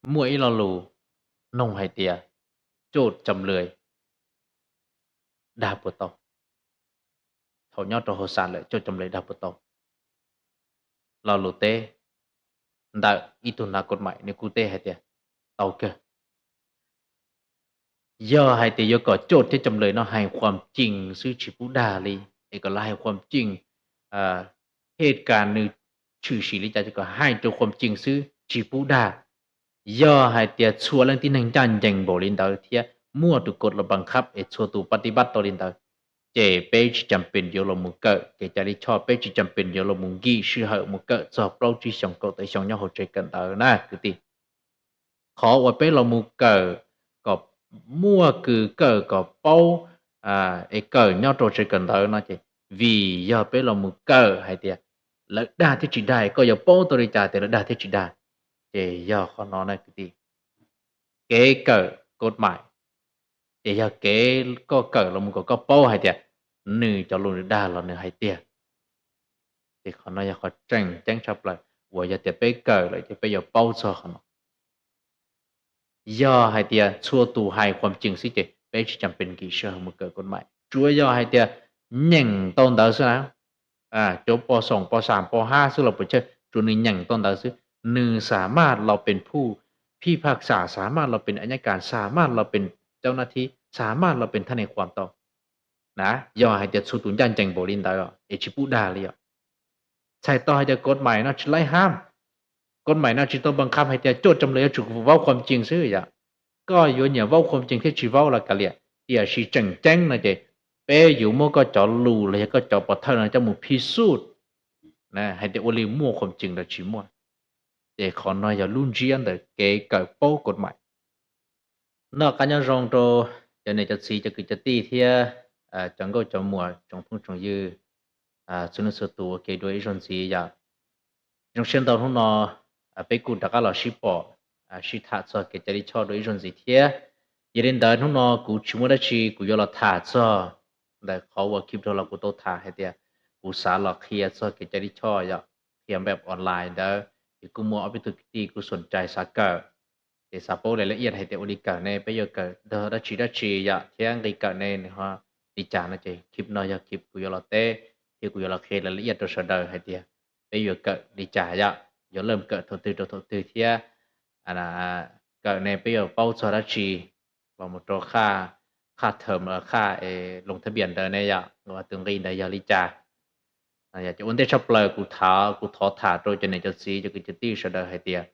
muaj ib lo lus noog hais tias coj cam lwm dag puas tau. Thaum nyob rau hauv xas lawm coj cam lwm dag puas tau? Lo lus teb ntawm ib tug nav kod maim nws kuj teb hais tias tau kawg. Yog hais tias yuav kom coj thiab cam lwm no hais khuam cees xwb tsis pub dag li, es kom lawv hais khuam cees, hej kas nws tshwm sim li cas ces kom hais rau khuam cees xwb tsis pub dag. Yog hais tias txhua leej tib neeg ncaj ncees npaum li ntawd thiab muaj tus kod los pab khab es txhua tus pab tib pab tau li ntawd, ces peb tsis cam pes yuav los mus kawm kev cai lij choj, peb tsis cam pes yuav los mus nkim sij hawm mus kawm txog plaub tsib xyoos kaum tawm xyoo nyob hauv tsev kawm ntawv na kwv tij. Qhov uas peb los mus kawm kom muaj kws kawm kom paub es kawm nyob rau tsev kawm ntawv no ces vim yog peb los mus kawm hais tias lawv dag thiab tsis dag, koj yuav paub tau li cas tias lawv dag thiab tsis dag. Ces yog qhov no na kwv tij, kev kawm kod maim ces yog kev koj kawm los mus kom koj paub hais tias nws cov lus nws dag los nws hais tiag. Ces qhov no yog qhov tseem ceeb tshaj plaws uas yog tias peb kawm lawm ces peb yuav paub txog qhov no. Yog hais tias txhua tus hais khuam cees xwb ces peb tsis cam pes nkim sij hawm mus kawm kod maim, tsuav yog hais tias nyeem tau ntawv xwb na, cov pos xoom pos xam pos hab xwb los puas tsawg, tsuav nws nyeem tau ntawv xwb, nws xam maj los pes phuj phij phaj xam, xam maj los pes a nyab kas, xam maj los pes cau na thib, xam maj los pes thaj nes khuam tau na. Yog hais tias txhua tus ncaj ncees npaum li ntawd es tsis pub dag li os. Txhais tau hais tias kod maim no tsis laib hab, kod maim no tsis tau pab khab hais tias coj cam lwm yuav tsum vaub khuam cees xwb yom. Koj yuav nyiam vaub khuam cees thiab tsis vaub los kav liam, tiam sis tseem ceeb no ces peb yuav muab koj cov lus los yog koj cov pov thawj no coj mus phij xuj hais tias ua li muaj khuam cees los tsis muaj. Ces qhov no yog lub ntsiab ntawm kev kawm paub kod maim. Noj qab nyob zoo rau cov niam cov txiv cov kwv cov tij thiab cov nkauj cov muam tsoom phooj tsoom ywg txhua leej txhua tus ua ke dua ib zaug ntxiv yom. Zoo siab ntau hnub no peb kuj rov qab los sib pom, sib tham txog kev cai lij choj dua ib zaug ntxiv thiab. Yog li ntawd hnub no kuv tsis muaj dab tsi kuv yuav los tham txog ntawm qhov uas khib dhau los kuv tau tham hais tias kuv xav los qhia txog kev cai lij choj yom, qhia npaj online ntawd ces kuj muaj ob peb tug kwv tij kuj xom cai xav kawm, ces xav paub la la iaj hais tias ua li kawm ne peb yuav kawm txog dab tsi dab tsi yom thiab nqi kawm ne nws ho li cas no ces khib no yog khib kuv yuav los teb thiab kuv yuav los qhia la la iaj rau sawv daws hais tias peb yuav kawm li cas yom, yuav laj kawm thaum twg rau thaum twg thiab kawm ne peb yuav paub txog dab tsi los mus rau qhaj, qhaj term los qhaj es loo thab npias ntawd ne yom, tus nqi ntawd yog li cas. Ces ua ntej tshaj plaws kuv thov, kuv thov tham rau cov niam cov txiv cov kwv cov tij sawv daws hais tias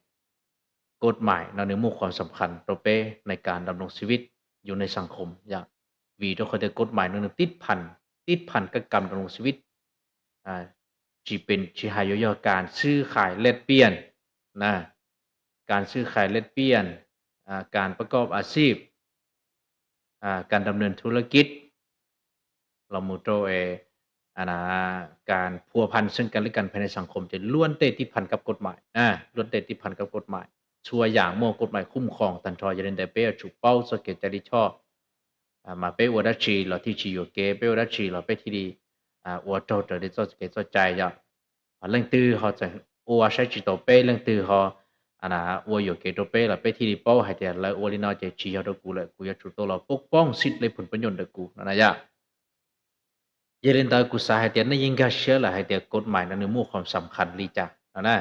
kod maim no nws muaj khuam xam khas rau peb nais kas dam loos xi vij, yus nais xas khoom yom. Vim rau qhov tias kod maim no nws tib phan, tib phan kab kam dam loos xi vij, tsis pes tsis hais yuav yog kas xwb khais lej piaj, kas xwb khais lej piaj, kas pab kob a xij, kas dam nws thu laj kij, los mus rau kas phua phan xeeb kas lij kas pha nais xas khoom ces luab tej tib phan kab kod maim, luab tej tib phan kab kod maim, txhua yam muaj kod maim khum khoom tag nrho. Yog li ntawd peb yuav tsum paub txoj kev cai lij choj, mas peb ua dab tsi los thiaj tsis yuam kev, peb ua dab tsi los peb thiaj li ua raug raws li txoj kev txoj cai yom. Ho leej twg ho txawm ua saib tsis taus peb, leej twg ho ua yuam kev rau peb los peb thiaj li paub hais tias lawv ua li no ces tsis yog rau kuv lawm, kuv yuav tsum tau los poob poob xij lej phum pab nyuj ntawm kuv no na yom. Yog li ntawd kuv xav hais tias nej yeej nkag siab lawm hais tias kod maim no nws muaj khuam xam khas li cas no na,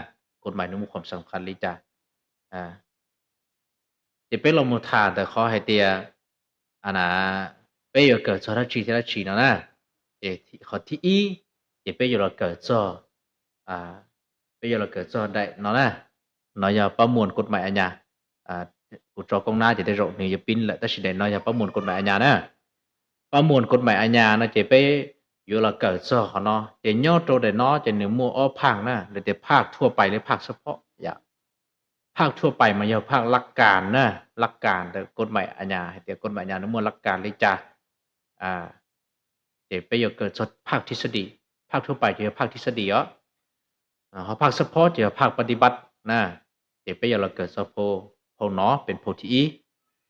kod maim nws muaj khuam xam khas li cas. Ces peb los mus tham ntawm qhov hais tias peb yuav kawm txog dab tsi thiab dab tsi no na. Ces qhov thib ib, ces peb yuav los kawm txog, peb yuav los kawm txog daim no na. No yog pab muas kod maim a nyas. Kuv tso koob nab ces tej zaum nws yuav pib lawm tab sis daim no yog pab muas kod maim a nyas na. Pab muas kod maim a nyas no ces peb yuav los kawm txog qhov no ces nyob rau daim no ces nws muaj ob phaj na, lawv tias phaj thuaj pais li phaj xab phob yom. Phaj thuaj pais mas yog phaj laj kas na, laj kas ntawm kod maim a nyas hais tias kod maim a nyas nws muaj laj kas li cas. Ces peb yuav kawm txog phaj thib xab dis, phaj thuaj pais ces yog phaj thib xab dis os. Ho phaj xab phob ces yog phaj pab tib pab na. Ces peb yuav los kawm txog phau, phau no peb phau thib ib.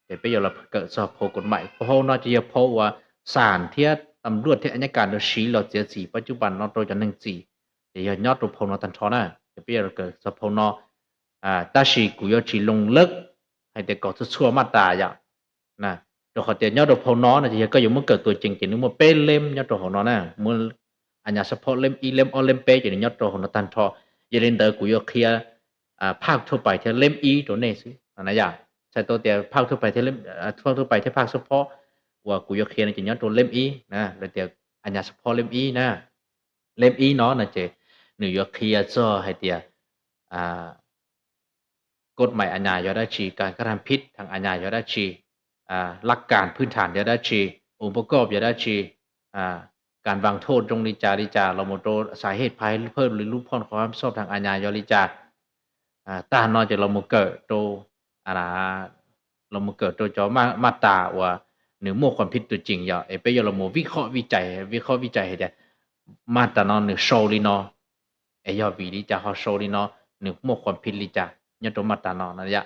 Ces peb yuav los kawm txog phau kod maim, phau no ces yog phau uas xam thiab tam luaj thiab a nyab kas lawv siv los txiav txim pab cub pas no rau cov neeg txim, ces yog nyob rau phau no tag nrho na. Ces peb yuav los kawm txog phau no, tab sis kuv yuav tsis loo lawb hais tias kom txhua txhua maj tas yom. Rau qhov tias nyob rau phau no no ces yog koj yuav muab kawm tua ceev ces nws muaj peb leb nyob rau hauv no na, muaj a nyas xab phob leb ib leb ob leb peb ces nws nyob rau hauv no tag nrho. Yog li ntawd kuv yuav qhia phaj thuj pais thiab leb ib rau nej xwb na yom. Txhais tau tias phaj thuj pais thiab phaj xab phob uas kuv yuav qhia no ces nyob rau leb ib na, lawv tias a nyas xab phob leb ib na. Leb ib no no ces nws yuav qhia txog hais tias kod mais a nyas yog dab tsi, kas kaj tham phij thaj a nyas yog dab tsi, laj kas phwj tham yog dab tsi, u npauj koj yog dab tsi, kas vas thoj zoo li cas li cas los mus rau xav hej phaj phawj li lub phoj qhov hab xoj thaj a nyas yog li cas. Tag no ces los mus kawm rau, los mus kawm rau cov maj tas uas nws muaj qhuam phij tus ceem yom, es peb yuav los mus vij qhob vij cais, vij qhob vij cais hais tias maj tas no nws sau li no, es yog vim li cas ho sau li no, nws muaj qhuam phij li cas nyob rau maj tas no no yom.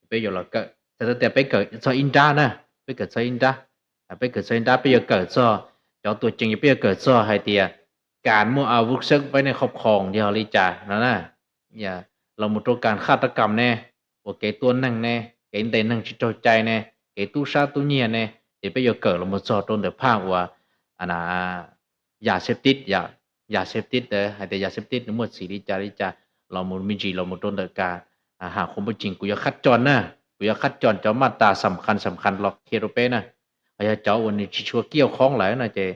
Peb yuav los kawm, txhais tau tias peb kawm txog ib nrab na, peb kawm txog ib nrab, peb kawm txog ib nrab peb yuav kawm txog cov tua ceev, peb yuav kawm txog hais tias kas muaj a vub xeb vaib nej khob khoom yog li cas no na, los mus rau kas khaj rab kam ne, uas kev tua neeg ne, kev ntes neeg tsis raug cai ne, kev tub sab tub nyiag ne, ces peb yuav kawm los mus txog rau ntawm phaj uas yas xeb tij, yas xeb tij, hais tias yas xeb tij nws muaj txim li cas li cas, los mus me ntsis los mus rau ntawm kas ham qhuam phij ceem. Kuv yuav qhab co na, kuv yuav qhab co cov maj tas xam khas xam khas los qhia rau peb na. Ho yog cov uas nws tsis tshua kiaj khoob lawm no ces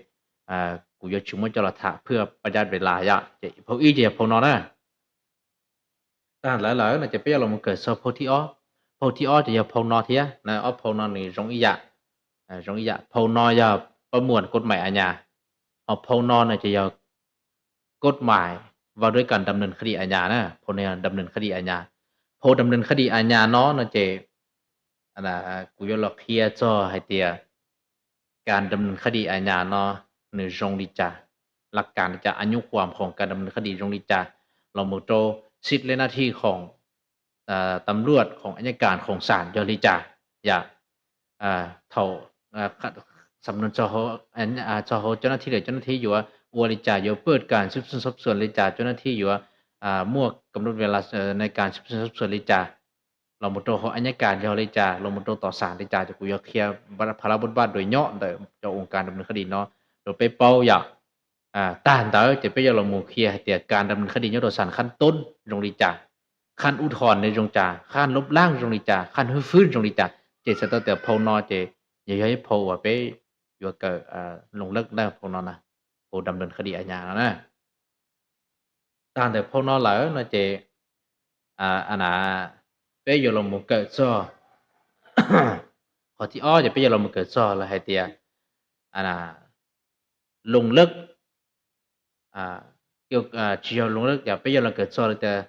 kuv yuav tsis muab coj los tham phwj paj yab ve las yom. Ces phau ib ces yog phau no na. Tag lawm lawm no ces peb yuav los mus kawm txog phau thib ob. Phau thib ob ces yog phau no thiab na, ob phau no nws zoo ib yam, zoo ib yam. Phau no yog pab muam kod mais a nyas, ho phau no no ces yog kod mais va duab kas dam nees kha di a nyas na, phau no yog dam nees kha di a nyas. Phau dam nees kha di a nyas no no ces kuv yuav los qhia txog hais tias kas dam nees kha di a nyas no nws zoo li cas, laj kas li cas, a nyuj khuam khoom kas dam nees kha di zoo li cas, los mus rau xib lej nab thij khoom tam luaj khoom a nyab kas khoom xam yog li cas yom. Thaum xam nus txog hauv cov nab thij lawm, cov nab thij yuav ua li cas, yuav pawj kas xib xub xab xuas li cas, cov nab thij yuav muaj kam lub ve las nais kas xib xub xab xuas li cas, los mus rau hauv a nyab kas yog li cas, los mus rau tom xam li cas, ces kuv yuav qhia pha lab npab npab dua nyob ntawm cov ua kas dam nees kha di no rau peb paub yom. Tag ntawd ces peb yuav los mus qhia hais tias kas dam nees kha di nyob rau xam khab toob zoo li cas, khab ub thon ne zoo cas, khab lub lab zoo li cas, khab hwb fwb zoo li cas. Ces txhais tau tias phau no ces yog yog ib phau uas peb yuav kawm loo lawb ntawm phau no na, phau dam nees kha di a nyas no na. Tag ntawm phau no lawm no ces peb yuav los mus kawm txog qhov thib ob, ces peb yuav los mus kawm txog lawm hais tias loo lawb, tsis yog loo lawb, peb yuav los kawm txog lawm tias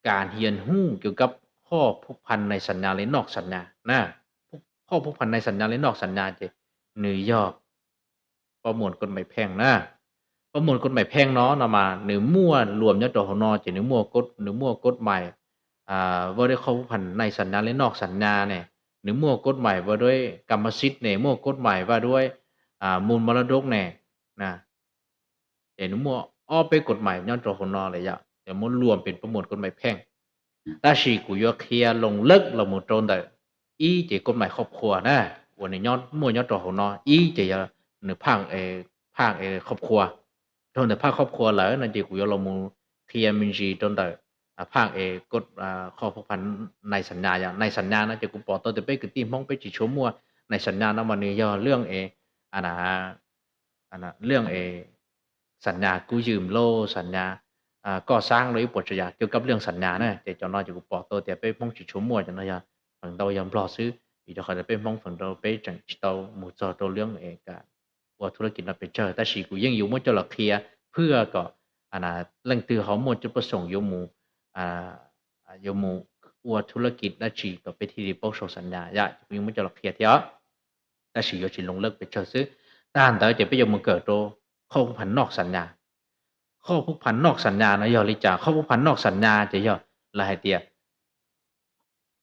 kas hias huj kias kab qhoj phuj phan nais xam nyas li noj xam nyas na. Qhoj phuj phan nais xam nyas li noj xam nyas ces nws yog pab muam kod mais pheej na. Pab muam kod mais pheej no no mas nws muaj luam nyob rau hauv no ces nws muaj kod mais va duab qhoj phuj phan nais xam nyas li noj xam nyas ne, nws muaj kod mais va duab kas mas xib ne, muaj kod mais va duab mus ma la dub ne, ces nws muaj ob peb kod mais nyob rau hauv no lawm yom, ces muab luam pem pab muam kod mais pheej. Tab sis kuv yuav qhia loo lawb los mus rau ntawm ib ces kod mais khoj khua na, uas nws muaj nyob rau hauv no, ib ces yog nws phaj khoj khua. Rau ntawm phaj khoj khua lawm no ces kuv yuav los mus qhia me ntsis rau ntawm phaj es kod qhoj phuj phan nais xam nyas yom. Nais xam nyas no ces kuv pom tau tias peb kwv tij Hmoob peb tsis tshua muaj. Nais xam nyas no mas nws yog lwj e, lwj e xam nyas kub ywm loj, xam nyas koj xab loj, ib puas tsav yam kias kab lwj xam nyas na. Ces cov no ces kuv pom tau tias peb Hmoob tsis tshua muaj, cov no yog feem ntau yog Nplog xwb, vim rau qhov tias peb Hmoob feem ntau peb tseem tsis tau mus txog rau lwj e ua thu laj kis no pes tsawg. Tab sis kuv yeej yuav muab coj los qhia phwj kom leej twg ho muaj coj pab xoom yuav mus yuav mus ua thu laj kis dab tsi kom peb thiaj li paub sau xam nyas yom, kuv yeej muab coj los qhia thiab os. Tab sis yuav tsis loo lawb pes tsawg xwb. Tag ntawd ces peb yuav mus kawm rau qhoj phuj phan noj xam nyas. Qhoj phuj phan noj xam nyas no yog li cas? Qhoj phuj phan noj xam nyas ces yog lawv hais tias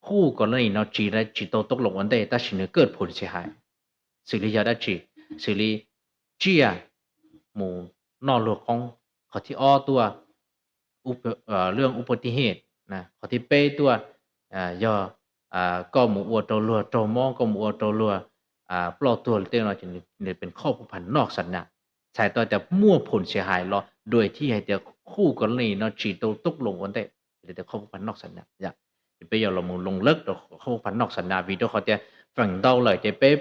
huj kom laj nim no tsis tau toob loo ua ntej tab sis nws kaj phum tsis hais, xws li yog dab tsi? Xws li tsiaj mus noj luag qoob, qhov thib ob tuaj lwj ub pab tib hej, qhov thib peb tuaj yog koj mus ua rau luag raug mob, koj mus ua rau luag ploj tuag li tej no ces nws pes khoj pub phas noj xas nas. Txhais tau tias muaj phom xiam hais los dua thib hais tias khu ko li no tsis tau tub loos ua ntej, ces khoj pub phas noj xas nas yom. Ces peb yuav los mus loos lawb rau khoj pub phas noj xas nas vim rau qhov tias feem ntau lawm ces peb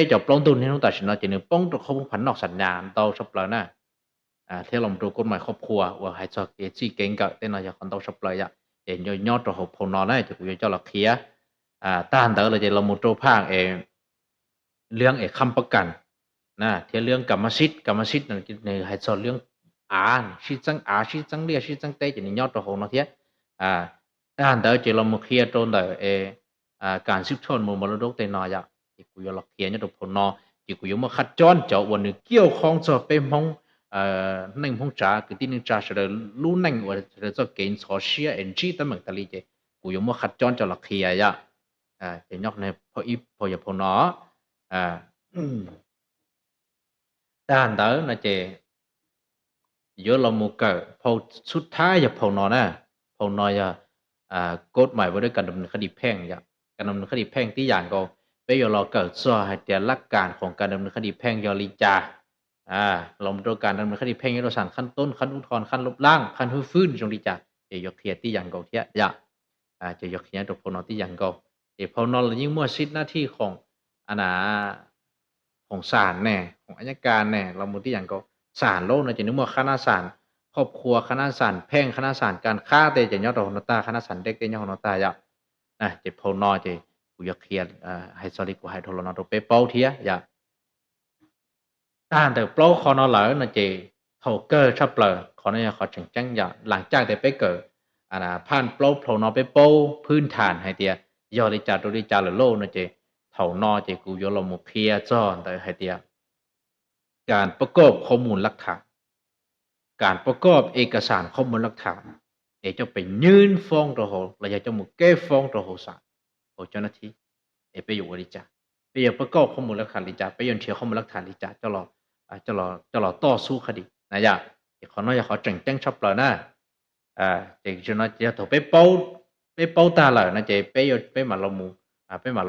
cov plaub ntug niaj hnub tam sim no ces nws poob rau khoj pub phas noj xas nas ntau tshaj plaws na. Thiab los rau kod mais khoj phua uas hais txog kev txij kev nkawm tej no yog qhov ntau tshaj plaws yom. Ces nyob rau hauv phau no na ces kuv yuav coj los qhia. Tag ntawd los ces los mus rau phaj es liab es khab pab kas na, thiab liab kas mas sib, kas mas sib no nws hais txog liab av, sib txeeb av, sib txeeb liaj, sib txeeb teb ces nws nyob rau hauv no thiab. Tag ntawd ces los mus qhia rau ntawm es kas xib thoj mus mos lub dub tej no yom. Ces kuv yuav los qhia nyob rau phau no, ces kuv yuav muab qhab cob cov uas nws kiaj khoob txog peb Hmoob neej Hmoob tsav kwv tij neej tsa sawv daws lub neej uas sawv daws txoj kev ntxhov siab es ntsib teeb meem tas li ces kuv yuav muab qhab cob coj los qhia yom. Ces nyob ib phau yog phau no. Tag ntawd no ces yuav los mus kawm phau xub thawj yog phau no na. Phau no yog kod mais uas dab kas nws qhab dis pheej yom. Kas nws qhab dis pheej tib yam nkaus, peb yuav los kawm txog hais tias lab kas khoom kas nws qhab dis pheej yog li cas. Los rau kas nws qhab dis pheej nyob rau xas khab toob, khab ub thon, khab lub laj, khab hwb fwb zoo li cas ces yuav qhia tib yam nkaus thiab yom. Ces yuav qhia rau phau no tib yam nkaus. Ces phau no los yeej muaj sib nab thij khoom, khoom xas ne, khoom ab nyab kas ne, los mus tib yam nkaus. Xas lub no ces nws muaj qhab nab xas khoj phua, qhab nab xas pheej, qhab nab xas kas qhab tej ces nyob rau hauv no tag, qhab nab xas deb tej nyob hauv no tag yom. Ces phau no ces kuv yuav qhia hais txog li kuv hais dhau los no rau peb paub thiab yom. Tag ntawm plaub qho no lawm no ces thaum kawg tshaj plaws qhov no yog qhov tseem ceeb yom. Lam caj tias peb kawm phaj plaub phau no peb paub phwb nthas hais tias yog li cas rau li cas lawm lauj no ces thaum no ces kuv yuav los mus qhia txog ntawd hais tias kas pab koj qhob mus lab thas, kas pab koj es kas xas qhob mus lab thas, es coj pes nyib foob rau hauv los yog coj mus keb foob rau hauv xas, hauv cov nab thib, es peb yuav ua li cas, peb yuav pab koj qhob mus lab thas li cas, peb yuav nrhiav qhob mus lab thas li cas coj los toj xub qhab dis na yom. Ces qhov no yog qhov tseem ceeb tshaj plaws na. Ces no yog thaum peb paub tag lawm no ces peb, peb mam los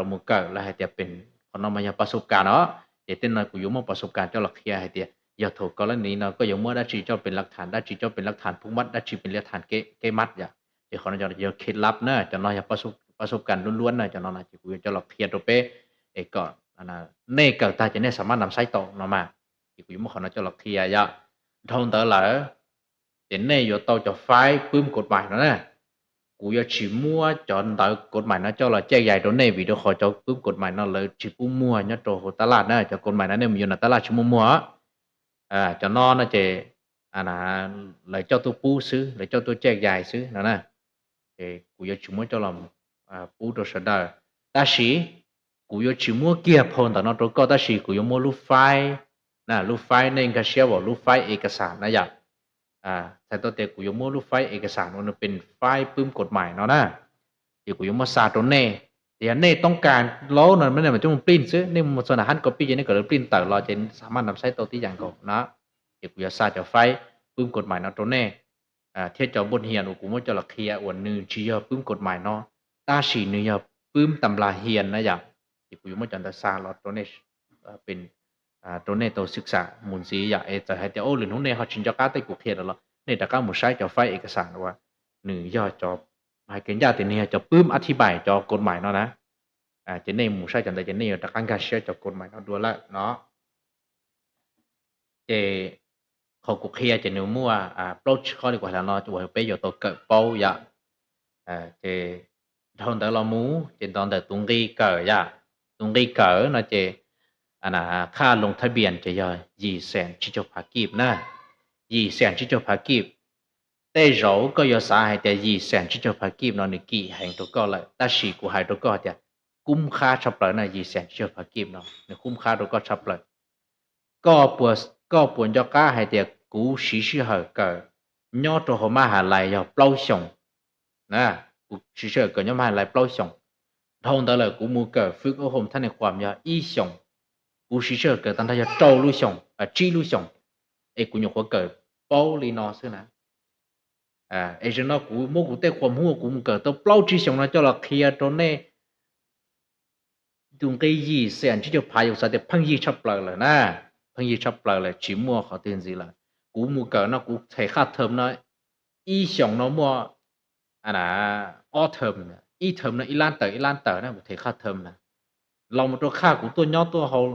mus kawm lawv hais tias pes, qhov no mas yog pas sub kas no. Ces tej no kuv yuav muab pas sub kas coj los qhia hais tias yog thaum koj lab nis no koj yuav muab dab tsi coj pes lab thas, dab tsi coj pes lab thas pub mab, dab tsi pes lab thas keb mab yom. Ces qhov no yog khe lab na, cov no yog pas sub kas luab luab na, cov no ces kuv yuav coj los qhia rau peb es kom nej kawm tag ces nej xam maj nam saib tau no mas. Ces kuv yuav muab qhov no coj los qhia yom. Dhau ntawd lawm ces nej yuav tau cov faib pub kod mais no na. Kuv yuav tsis muab cov ntawv kod mais no coj los caj yais rau nej vim rau qhov cov pub kod mais no lawv tsis pub muag nyob rau hauv tab laj na. Cov kod mais no nej mus yuav nram tab laj tsis muaj muag. Cov no no ces lawv coj tuaj pub xwb, lawv coj tuaj caj yais xwb no na. Ces kuv yuav tsis muab coj los pub rau sawv daws. Tab sis kuv yuav tsis muab kiag phau ntawv no rau koj, tab sis kuv yuav muab lub faib, lub faib nej nkag siab uas lub faib es kas xas na yom. Txhais tau tias kuv yuav muab lub faib es kas xas uas nws pes faib pub kod mais no na. Ces kuv yuav muab xa rau nej. Ces yog nej toob kas laub no nej mam coj mus print xwb, nej mus txog nram hab kos pij ces nej kom lawv print tawm los ces xam maj nam saib tau tib yam nkaus no. Ces kuv yuav xa cov faib pub kod mais no rau nej thiab cov npoj hias uas kuv muab coj los qhia uas nws tsis yog pub kod mais no, tab sis nws yog pub tam nplas hias na yom. Ces kuv yuav muab cov ntawd xa los rau nej, rau nej tau xwm xam mus ntxiv yom. Es txawm hais tias lwm hnub nej ho tsis nco qab tej kuv qhia lawm los nej rov qab mus saib cov faib es kas xas uas nws yog cov, hais kev ncaj tias nws yog cov pub ab thib pais cov kod mais no na. Ces nej mus saib cov ntawd ces nej yuav rov qab nkag siab cov kod mais no dua lawm no. Ces qhov kuv qhia ces nws muaj plaub tsib qhov li kuv hais los no uas peb yuav tau kawm paub yom. Ces dhau ntawd los mus ces nto ntawm tus nqi kawm yom. Tus nqi kawm no ces qhaj loos thab npias ces yog yim xees tsib caug phav kib na. Yim xees tsib caug phav kib. Tej zaum koj yuav xav hais tias yim xees tsib caug phav kib no nws kim heev rau koj lawm, tab sis kuv hais rau koj tias kub qab tshaj plaws na. Yim xees tsib caug phav kib no nws kub qab rau koj tshaj plaws. Koj puas nco qab hais tias kuv siv sij hawm kawm nyob rau hauv mab has lais yog plaub xyoos? Kuv siv sij hawm kawm nyob mab has lais plaub xyoos. Dhau ntawd lawm kuv mus kawm fwj ub hom thab nes khuam yog ib xyoos. Kuv siv sij hawm kawm tag nrho yog rau lub xyoos, tsib lub xyoos, es kuv nyuam qhuav kawm paub li no xwb na. Es zaum no kuv muab kuv tej khuam huab kuv mus kawm tau plaub tsib xyoos no coj los qhia rau nej tus nqi yim xees tsib caug phav yus xav tias pheej yig tshaj plaws lawm na, pheej yig tshaj plaws lawm tsis muaj qhov twg ntxiv lawm. Kuv mus kawm no kuv them qhaj theem no ib xyoos no muaj ob theem, ib theem no ib lab tawm ib lab tawm na, kuv them qhaj theem na. Los mus rau qhaj kuv tuaj nyob tuaj haus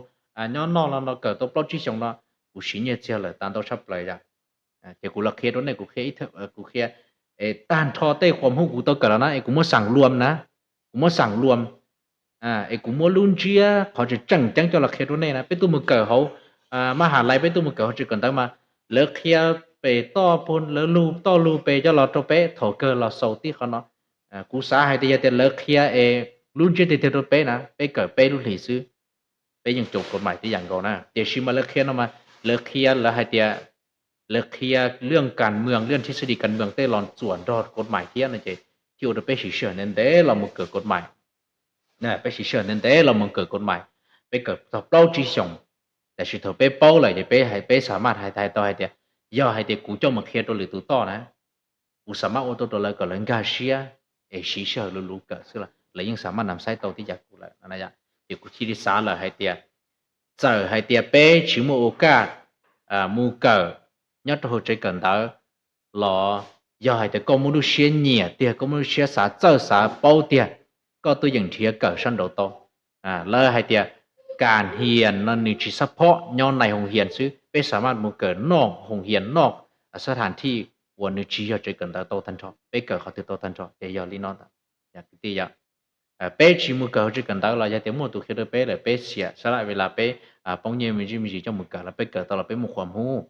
nyob noj no no kawm tau plaub tsib xyoos no, kuv siv nyiaj txiag lawm tas ntau tshaj plaws yom. Ces kuv los qhia rau nej, kuv qhia, kuv qhia es tag nrho tej qhuas hmub kuv tau kawm los na es kuv muab xam luam na, kuv muab xam luam es kuv muab lub ntsiab qhov tseem tseem ceeb coj los qhia rau nej na. Peb tuaj mus kawm hauv mab has lais, peb tuaj mus kawm hauv tsev kawm ntawv mas lawv qhia pem toj, lawv lug toj lug pem coj los rau peb, thaum kawg los xaus tib qhov no. Kuv xav hais tias yog tias lawv qhia es lub ntsiab tiag tiag rau peb na, peb kawm peb lub hlis xwb, peb yeej caum kod mais tib yam nkaus na. Tiam sis mas lawv qhia no mas lawv qhia, lawv hais tias lawv qhia lub kas mws, lub thib xab dis kas mws tej los txuam nrog kod mais thiab no ces thiaj ua rau peb siv sij hawm ntev ntev los mus kawm kod mais. Peb siv sij hawm ntev ntev los mus kawm kod mais, peb kawm txog plaub tsib xyoos. Tiam sis thaum peb paub lawm ces peb, peb xa maj hais tau hais tias yog hais tias kuv coj mus qhia rau lwm tus toj na, kuv xa maj ua tuaj rau lawv kom lawv nkag siab es siv sij hawm luv luv kawm xwb los lawv yeej xa maj nam xaib tau tib yam kuv lawm no. Ces kuv thiaj li xav lawm hais tias txawm hais tias peb tsis muaj ua kaj mus kawm nyob rau hauv tsev kawm ntawv los yog hais tias koj muaj lub siab nyiam tiag, koj muaj lub siab xav txawj xav paub tiag, koj tuaj yeem nrhiav kawm sab nraud tau. Lawv hais tias kas hias no nws tsis xab phob nyob nais hoos hias xwb, peb xa maj mus kawm noj hoos hias noj xab thas thij uas nws tsis yog tsev kawm ntawv tau tag nrho, peb kawm qhov twg tau tag nrho ces yog li no ntag. Kwv tij, peb tsis mus kawm hauv tsev kawm ntawv los yog tias muaj tus qhia rau peb lawm peb xiam sab laj, ua li peb poob nyiaj me ntsis me ntsis coj mus kawm los peb kawm tau los peb muaj qhuas hmub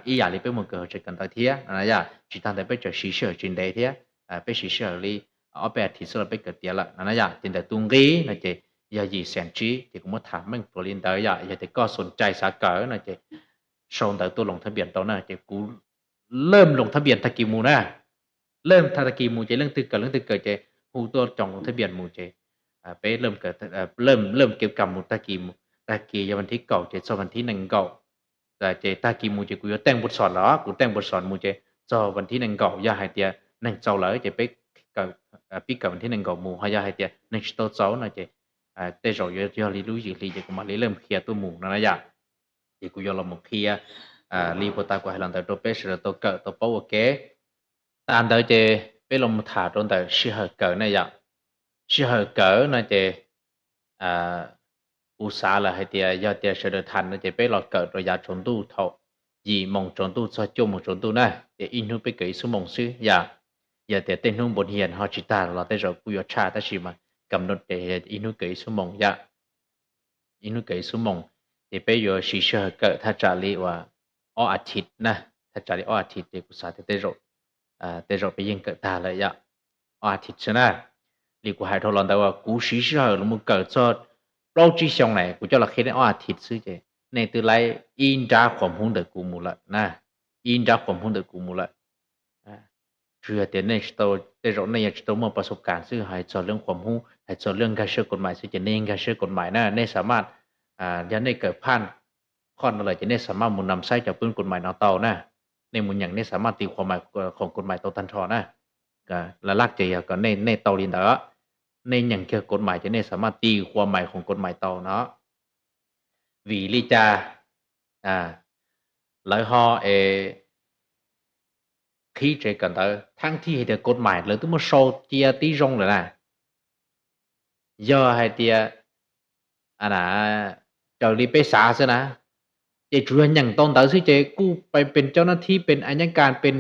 ib yam li peb mus kawm hauv tsev kawm ntawv thiab no yom. Tsis tag ntawd peb tseem siv sij hawm tsis ntev thiab, peb siv sij hawm li ob peb as thiv xwb los peb kawm tiav lawm no na yom. Ces ntawm tus nqi no ces yog yim xees tsib, ces kuv muab tham meej pluav li ntawd yom. Yog tias koj xoom cai xav kawm no ces sau ntawv tuaj loos thab npias tau na, ces kuv lawm loos thab npias tag kis mus na, lawm tag kis mus ces leej twg kawm leej twg kawm ces hu tuaj cov loos thab npias mus ces peb lawm kev kam mus tag kis, tag kis yog vas thib kaum ces txog vas thib nees nkaum, ces tag kis mus ces kuv yuav teej npua xom los, kuv teej npua xom mus ces txog vas thib nees nkaum, yog hais tias neeg txaus lawm ces peb pib kawm vas thib nees nkaum mus, ho yog hais tias neeg tsis tau txaus no ces tej zaum yuav yog li lub yim hli ces kuv mam li lawm qhia tuaj mus no na yom. Ces kuv yuav los mus qhia li puag ta kuv hais los ntawd rau peb sawv daws tau kawm tau paub ua ke. Tas ntawd ces peb los mus tham rau ntawm sij hawm kawm na yom. Sij hawm kawm no ces kuv xav lawm hais tias yog tias sawv daws tham no ces peb los kawm rau yav tsaus ntuj thaum yim moos tsaus ntuj txog cuaj moos tsaus ntuj na, ces ib hnub peb kawm ib xuab moos xwb yom. Yog tias tej hnub npau hias ho tsis tag los tej zaum kuj yuav tshaj, tab sis mas kam no ces ib hnub kawm ib xuab moos yom. Ib hnub kawm ib xuab moos, ces peb yuav siv sij hawm kawm thaj tsam li uas ob as thiv na, thaj tsam li ob as thiv ces kuv xav tias tej zaum peb yeej kawm tag lawm yom. Ob as thiv xwb na. Li kuv hais dhau los ntawd uas kuv siv sij hawm los mus kawm txog plaub tsib xyoo na, kuv coj los qhia nej ob as thiv xwb ces nej twb laib ib nrab qhuas hmub ntawm kuv mus lawm na, ib nrab qhuas hmub ntawm kuv mus lawm. Tsuas yog tias nej tsis tau, tej zaum nej yuav tsis tau muaj pas xov kas xwb, hais txog lub qhuas hmub, hais txog lub nkag siab kod mais xwb ces nej yeej nkag siab kod mais na, nej xa maj, yog nej kawm phaj qhoj no lawm ces nej xa maj mus nam xaib cov pub kod mais no tau na. Nej mus nyeem nej xa maj tis qhuas mais khoom kod mais tau tag nrho na. Laj laj ces yog kom nej tau li ntawd, nej nyeem kiag kod mais ces nej xa maj tis qhuas mais khoom kod mais tau no. Vim li cas lawv ho es qhib tsev kawm ntawv, thab thij hais tias kod mais lawv twb muab sau cia tib zoo lawm na. Yog hais tias raws li peb xav xwb na, ces tsuas yog nyeem tau ntawd xwb ces kuj pes cov nab thib, pes a nyab kas, pes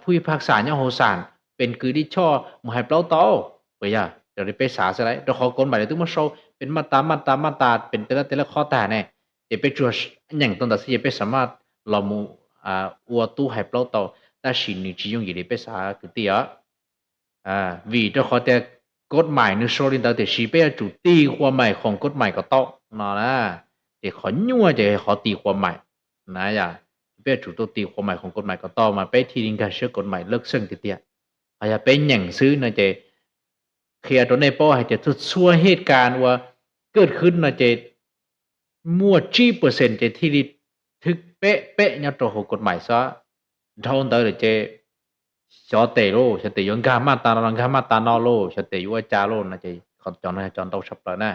phuj ib phaj xam nyob hauv xam, pes kws dib choj mus hais plaub tau. Puas yog? Raws li peb xav xwb lauj, rau qhov kod mais lawv twb muab sau pes maj tas maj tas maj tas, pes tej lab tej lab qhov tag ne, ces peb tsuas nyeem tau ntawd xwb ces peb xa maj los mus ua tub hais plaub tau, tab sis nws tsis yooj yim li peb xav kwv tij os. Vim rau qhov tias kod mais nws sau li ntawd tiam sis peb yuav tsum tis qhuas mais khoom kod mais kom tau no na. Ces qhov nyuaj ces qhov tis qhuas mais na yom. Peb yuav tsum tau tis qhuas mais khoom kod mais kom tau mas peb thiaj li nkag siab kod mais lawj xeej tiag tiag. Ho yog peb nyeem xwb no ces qhia rau nej paub hais tias txhua txhua hej kas uas kaj khwb no ces muaj tsib percent ces thiaj li thwb peb peb nyob rau hauv kod mais xwb. Dhau ntawd lawm ces xyov tes lauj, xyov tes yuav nkag maj tas no los nkag maj tas no lauj, xyov tes yuav ua cas lauj no ces cov no cov ntau tshaj plaws na.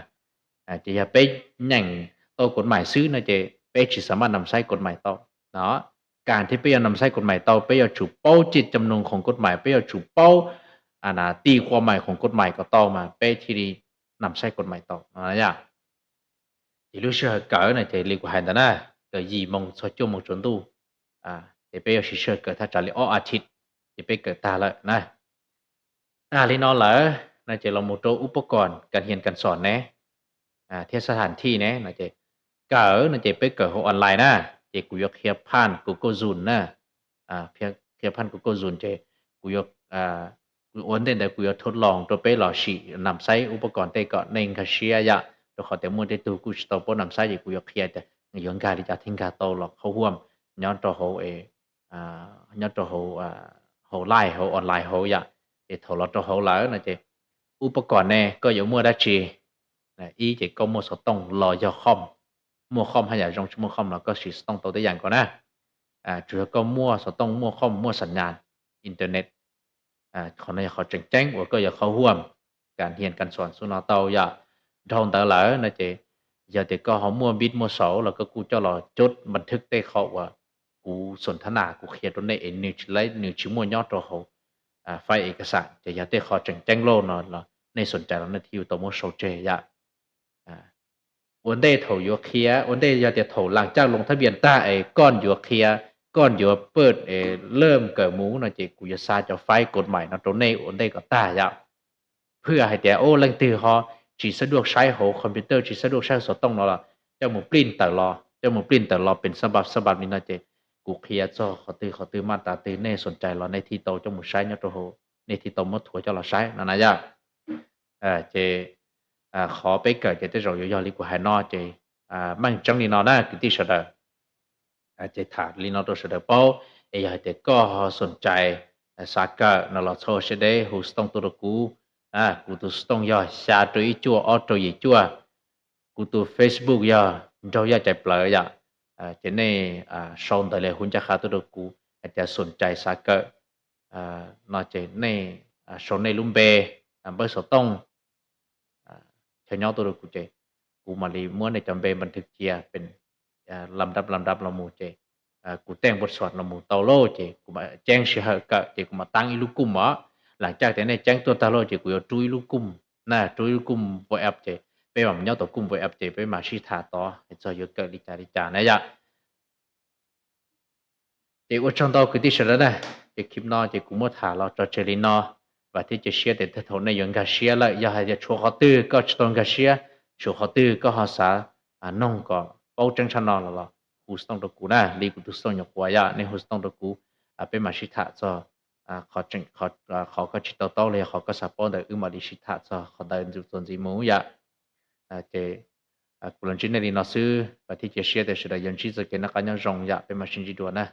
Ces yog peb nyeem tau kod mais xwb no ces peb tsis xav maj nam saib kod mais tau no. Kaag thiab peb yuav nam saib kod mais tau, peb yuav tsum paub cij cam noog khoom kod mais, peb yuav tsum paub ti qua mais khoom kod mais kom tau mas peb thiaj li nam saib kod mais tau no. Ces lub sij hawm kawm no ces li kuv hais ntawd na, kawm yim moos txog cuaj moos tsaus ntuj, ces peb yuav siv sij hawm kawm thaj tsam li ob a thiv, ces peb kawm tag lawm na. Tag li no lawm no ces los mus rau ub pab kom kas hias kas xom ne, thiab xab thas thij ne no ces, kawm no ces peb kawm hauv online na, ces kuv yuav qhia phaj Google Zoom na, qhia phaj Google Zoom ces kuv yuav, ua ntej ntawd kuv yuav thod loos rau peb los sim nam saib ub pab kom tej kom nej nkag siab yom, rau qhov tias muaj tej tug kuj tsis tau paub nam saib ces kuv yuav qhia tias yuav nkag li cas thiaj nkag tau los qhov huam nyob rau hauv, nyob rau hauv, hauv live hauv online hauv yom. Ces thaum los rau hauv lawm no ces ub pab kom ne koj yuav muaj dab tsi? Ib ces koj muaj xov tooj los yog khoom, muaj khoom haj yam zoo, tsis muaj khoom los koj siv xov tooj tau tib yam nkaus na. Tsuas yog koj muaj xov tooj, muaj khoom, muaj xam nyas internet, qhov no yog qhov tseem ceeb uas koj yuav qhov huam kas hias kas xom xub no tau yom. Dhau ntawd lawm no ces yog tias koj ho muaj npib muaj xauv los koj kuj coj los cod npas thwj tej qhov uas kuv xom thab nas kuv qhia rau nej es nws tsis, nws tsis muaj nyob rau hauv faib es kas xas, ces yog tej qhov tseem ceeb lauj no los nej xoom cai los nej thiaj yuav tau muab sau tseg yom. Ua ntej thaum yuav qhia, ua ntej yog tias thaum las caj loos thab npias tag es koj yuav qhia, koj yuav pawj es laj kawm mus no ces kuv yuav xa cov faib kod mais no rau nej ua ntej kom tag yom. Phwj hais tias ub leej twg ho tsis xab duaj saib hauv computer, tsis xab duaj saib hauv xov tooj no los coj mus print tawm los, coj mus print tawm los pes xab npab xab npab li no ces kuv qhia txog qhov twg qhov twg maj tas twg nej xoom cai los nej thiaj tau coj mus saib nyob rau hauv, nej thiaj tau muab thuav coj los saib no na yom. Ces qhov peb kawm ces tej zaum yuav yog li kuv hais no ces meej tseeb li no na kwv tij sawv daws. Ces tham li no rau sawv daws paub, es yog hais tias koj ho xoom cai xav kawm no los txhob ua siab deb hu xov tooj tuaj rau kuv. Kuv tus xov tooj yog xya rau ib cuaj ob rau yim cuaj. Kuv tus Facebook yog Nraug Yaj Caiv Plawv yom. Ces nej sau ntawv li hu ncaj qha tuaj rau kuv hais tias xoom cai xav kawm no ces nej sau nej lub npe, npawb xov tooj chaw nyob tuaj rau kuv ces kuv mam li muab nej cov npe npas thwj cia pes lam dab lam dab los mus ces kuv tej npawb xov los mus tau lauj ces kuv mam ceeb sij hawm kawm ces kuv mam taab ib lub kuj os. Las caj tias nej ceeb tuaj tag lauj ces kuv yuav rub ib lub kuj na, rub ib lub kuj WhatsApp ces peb mam nyob tau kuj WhatsApp ces peb mam sib tham tod hais txog yuav kawm li cas li cas na yom. Ces ua tsaug ntau kwv tij sawv daws na, ces clip no ces kuv muab tham los tso tseg li no, vam thiab cia siab tias thaum nej yuav nkag siab lawm yog hais tias tshuav qhov twg koj tsis tau nkag siab, tshuav qhov twg koj ho xav noog kom paub tseeb tshaj no los los hu xov tooj rau kuv na, li kuv tus xov tooj nyuam qhuav yom, nej hu xov tooj rau kuv, peb mam sib tham txog qhov koj tsis tau taub los yog qhov koj xav paub ntawd wb mam li sib tham txog qhov ntawd txuas ntxiv mus yom. Ces kuv los ntsib nej li no xwb, vam thiab cia siab tias sawv daws yuav ntsib txoj kev noj qab nyob zoo yom, peb mam sib ntsib dua na.